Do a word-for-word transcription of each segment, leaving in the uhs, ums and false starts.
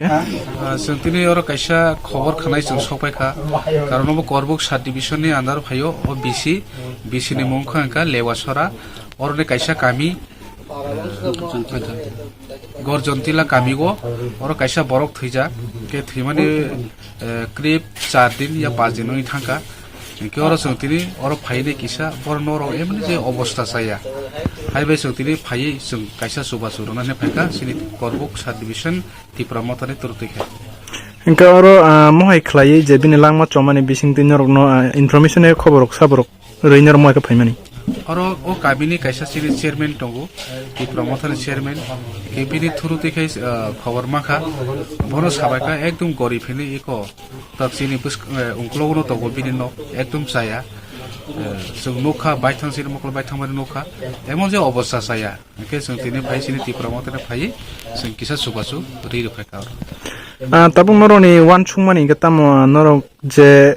Ah, chwng tini oro kaisa khobor khwnai chwng sokpai kha, karon obo Korbuk sub division ni under phaio, o B C, B C ni mung kha wngkha Lewasora, oroni kaisa kami, Gorjontila kami o, oro kaisa borok thwijak, khe thwimani, eh, krip char din ya panch din wngwi thangkha. Hinkhe oro chwng tini oro phainai kisa, borok norok emni je obostha chaya. Haibai chwng tini phaiwi chwng kaisa chubachu rwna hinwi phaikha, chini Korbuk sub division Tipra Mothani turtwi khe. Hinkhe oro, ah, mohai khlaiwi je bini langma chomani bisingtwi norokno, ah, information ni khoborok saborok rwinai rok mohai khe phaimani. Oro o kabini kaisa chini chairman tongo, Tipra Mothani chairman. Khe bini thuru twi khai, ah, khobor mankha. Bono sabaikha ekdom gorib hinwi eko. Tak chini bwsk-, eh, ungkulogno tongo bini nok, ekdom chaya. Eh, chwng nukha, baithang chini mokol baithang bai nukha. Emon je obostha chaya. Hwnkhe chwng tini phai chini Tipra Mothani phai chwng kisa chubachu ri rw phaikha oro. Ah, tabuk norokni uansukmani hinkhe tamo norok je,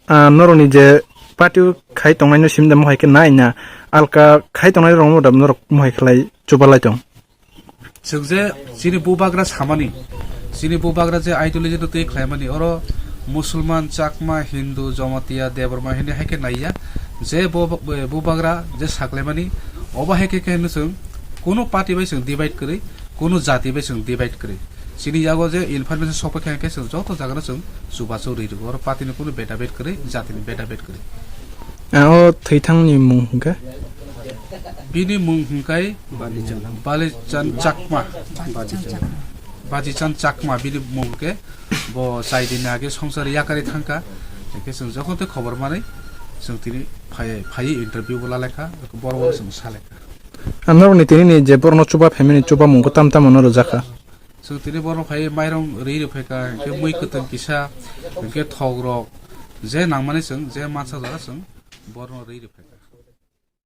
ah, norokni je party o khai tongnaino simi da mohai khe nai na alka khai tongnai rok no da norok mohai khlai chubalai tong. Chwng je chini bubagra samani, chini bubagra je ideology no twi khlaimani, oro Musulman, Chakma, Hindu, Jamatia, Debbarma hinwi hai khe naiya, je bo, bo, bubagra je saklaimani, obo hai khe khe hino chwng kunu party bai chwng divide kwrwi, kunu jati bai chwng divide kwrwi. Chini yago je information sokpai kha hwnkhe chwng joto jagano chwng chubachu ri rwgo, oro party ni kunu beda bed kwrwi, jati ni beda bed kwrwi. Ah, o thwithangni mung hwnkhe? Bini mung hwnkhe Balichan. Balichan Chakma. Balichan. Balichan Chakma bini mung hwnkhe bo chai din age songsar yakarwi thangkha. Hwnkhe chwng jokhon tei khobor manwi chwng tini phai, phaiwi interview bo lalekha, borok bo chwng salekha. Ah, norokni tini ni je borokno chuba phaimani chuba mung bo tam tam no rwjakha. Chwng tini borokno phaiwi mairong ri rw phaikha, hwnkhe mui kwtwng kisa, hwnkhe thok rok je nangmani chwng je mansa jora chwng borokno ri rw phaikha.